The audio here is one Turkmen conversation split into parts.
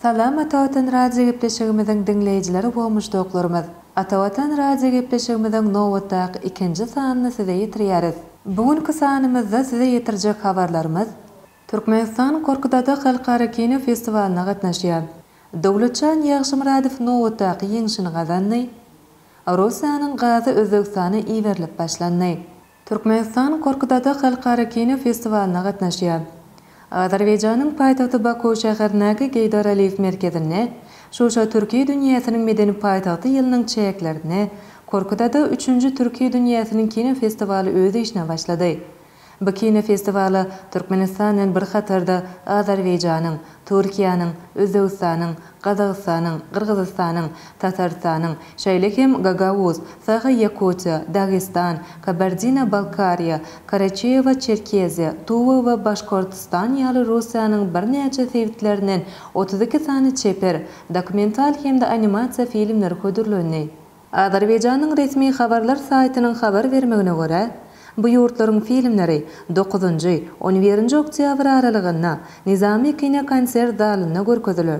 Salam Atavatan Radio gepleşigimiziň diňleýjileri we muşdaklarymyz! Atavatan Radio gepleşigimiziň nobatdaky ikinji sanyny size ýetirýäris. Bu günki sanymyzda size ýetirjek habarlarymyz, Türkmenistan Gorkut Ata halkara kino festiwalyna gatnaşýar. Döwletjan Ýagşymyradow nobatdaky ýeňşini gazandy. Russiýanyň gazy Özbegistana iberilip başlandy. Türkmenistan Gorkut Ata halkara kino festiwalyna gatnaşýar. Azerbaýjanyň paýtagty Baku şäherindäki Geýdar Aliýew merkezinde Şuşa Türki dünýäsiniň medeni paýtagty ýylynyň çäklerinde Korkut Ata üçünji Türki dünýäsiniň kino festiwaly öz işine başlady. Bu kinofestiwala Türkmenistan bilen bir hatarda Azerbaýjanyň, Türkiýäniň, Özbegistanyň, Gazagystanyň, Gyrgyzystanyň, Tatarystanyň, şeýle hem Gagauz, Saha-Ýakutiýa, Dagestan, Kabardino-Balkariýa, Karaçeýewo-Çerkeziýa, Tuwa we Başkortystan ýaly Russiýanyň birnäçe sebitlerinden 32 sany çeper, dokumental hem-de animasiýa filmleri hödürlendi. Azerbaýjanyň resmi habarlar saýtynyň habar bermegine görä, bu ýurtlaryň filmleri dokuzynjy, on birinji oktýabr aralygynda Nizami kinokonsert zalynda görkeziler.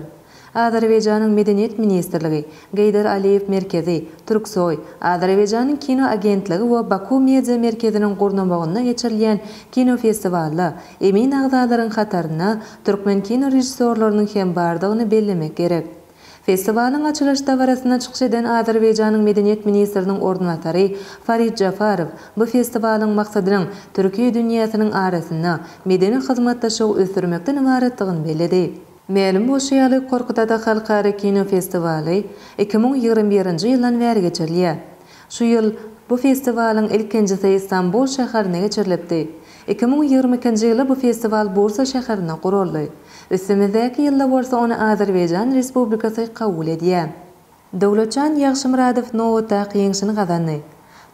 Azerbaýjanyň Medeniýet ministrligi, Geýdar Aliýew merkezi, Türksoý, Azerbaýjanyň kino agentligi we Baku media merkeziniň gurnamagynda geçirilýän kinofestiwalda emin agzalaryň hatarynda türkmen kino režissýorlarynyň hem bardygyny bellemek gerek. Festiwalyň açylyş dabarasynda çykyş eden Azerbaýjanyň Medeniýet ministriniň orunbasary Farid Jafarow bu festiwalyň maksadynyň türki dünýäsiniň arasynda medeni hyzmatdaşlygy ösdürmekden ybaratdygyny belledi. Mälim bolşy ýaly, Korkut Ata halkara kino festiwaly 2021-nji ýyldan bäri geçirilýär. Şu ýyl bu festiwalyň ilkinjisi Stambul şäherinde geçirilipdi. 2022-nji ýylda bu festiwal Bursa şäherinde guraldy. Üstümizdäki ýylda bolsa ony Azerbaýjan Respublikasy kabul edýär. Döwletjan Ýagşymyradow nobatdaky ýeňşini gazandy.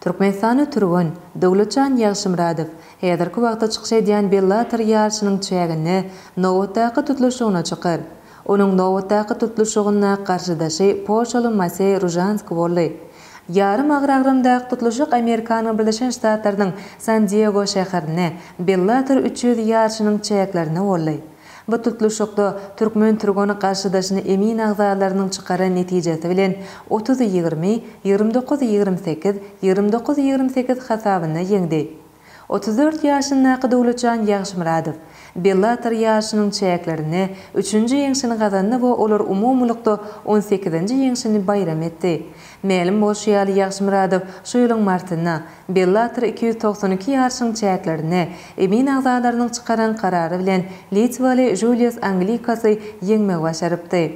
Türkmenistanly türgen Döwletjan Ýagşymyradow häzirki wagtda çykyş edýän Bellator ýaryşynyň çäginde nobatdaky tutluşygyna çykar. Onuň nobatdaky tutluşygynda garşydaşy polşaly Maseý Ružanski boldy. Ýarym agyr agramdaky tutluşyk Amerikanyň Birleşen Ştatlarynyň San-Diego şäherinde Bellator 300 ýaryşynyň çäklerinde boldy. Bu tutluşykda türkmen türgeni garşydaşyny emin agzalarynyň çykaran netijesi bilen 30, 20, 29, 28, 29, 28 hasabynda ýeňdi. 34 ýaşyndaky Döwletjan Ýagşymyradow Bellator ýaryşynyň çäklerinde üçünji ýeňşini gazandy we olar umumylykda on sekizinji ýeňşini baýram etdi. Mälim bolşy ýaly, Ýagşymyradow şu ýylyň martynda Bellator 292 ýaryşyň çäklerinde emin agzalarynyň çykaran karary bilen litwaly Julius Anglikasy ýeňmegi başarypdy.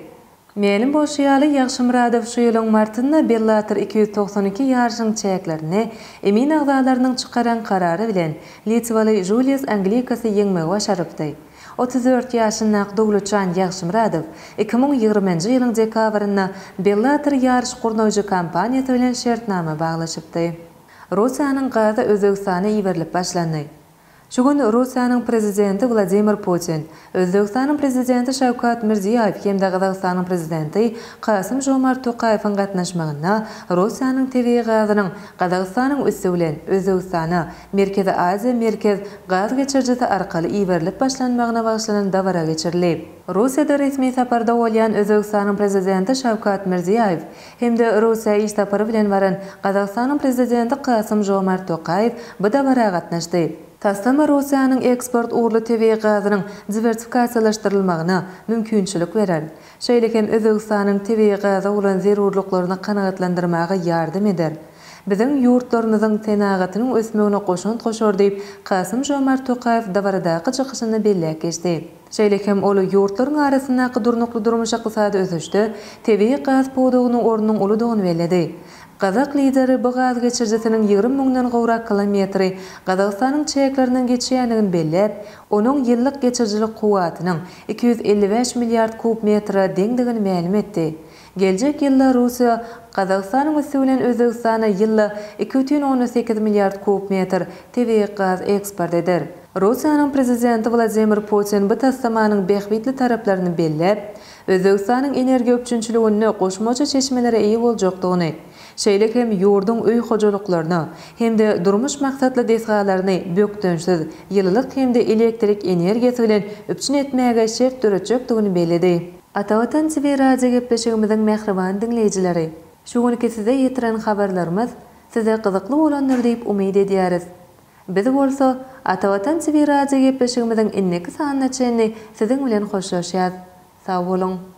Mälim bolşy ýaly, Ýagşymyradow şu ýylyň martynda Bellator 292 ýaryşyň çäklerinde emin agzalarynyň çykaran karary bilen litwaly Julius Anglikasy ýeňmegi başarypdy. 34 ýaşyndaky Döwletjan Ýagşymyradow 2020-nji ýylyň dekabrynda Bellator ýaryş gurnaýjy kompaniýasy bilen şertnama baglaşypdy. Russiýanyň gazy Özbegistana iberilip başlandy. Şu gün Russiýanyň Prezidenti Wladimir Putin, Özbegistanyň Prezidenti Şawkat Mirziýoýew hem-de Gazagystanyň Prezidenti Kasym-Žomart Tokaýewiň gatnaşmagynda Russiýanyň tebigy gazynyň Gazagystanyň üsti bilen Özbegistana Merkezi Aziýa-Merkez gaz geçirijisi arkaly iberilip başlanmagyna bagyşlanan dabara geçirildi. Russiýada resmi saparda bolýan Özbegistanyň Prezidenti Şawkat Mirziýoýew hem-de Russiýa iş sapary bilen baran Gazagystanyň Prezidenti Kasym-Žomart Tokaýew bu dabara gatnaşdy. Taslama Russiýanyň eksport ugurly tebigy gazynyň diwersifikasiýalaşdyrylmagyna mümkinçilik berer. Şeýle hem Özbegistanyň tebigy gaza bolan zerurlyklaryny kanagatlandyrmaga ýardam eder. Biziň ýurtlarymyzyň senagatynyň ösmegine goşant goşar diýip, Kasym-Žomart Tokaýew dabaradaky çykyşynda belläp geçdi. Şeýle hem ol ýurtlaryň arasyndaky durnukly durmuş-ykdysady ösüşde tebigy gaz pudagynyň ornunyň uludygyny belledi. Gazak Lideri bu gaz geçirijisiniň 20 müňden gowrak kilometri Gazagystanyň çäklerinden geçýändigini belläp, onuň ýyllyk geçirijilik kuwwatynyň 255 milliard kub metre deňdigini mälim etdi. Geljek ýylda Russiýa Gazagystanyň üsti bilen Özbegistana ýylda 2,8 milliard kub metr tebigy gaz eksport eder. Russiýanyň Prezidenti Wladimir Putin bu taslamanyň bähbitli taraplaryny belläp, Özbegistanyň energiýa üpjünçiliginde goşmaça çeşmelere eýe boljakdygyny, şeýle hem ýurduň öý hojalyklaryna hem-de durmuş maksatly desgalaryny bökdençsiz ýylylyk hem-de elektrik energiýasy bilen üpjün etmäge şert döretjekdigini belledi. Atavatan TV radio gepleşigimiziň mähriban diňleýjileri! Şu günki size ýetiren habarlarymyz size gyzykly bolandyr diýip umyt edýäris. Biz bolsa Atavatan TV radio gepleşigimiziň indiki sanyna çenli siziň bilen hoşlaşýas. Sag boluň!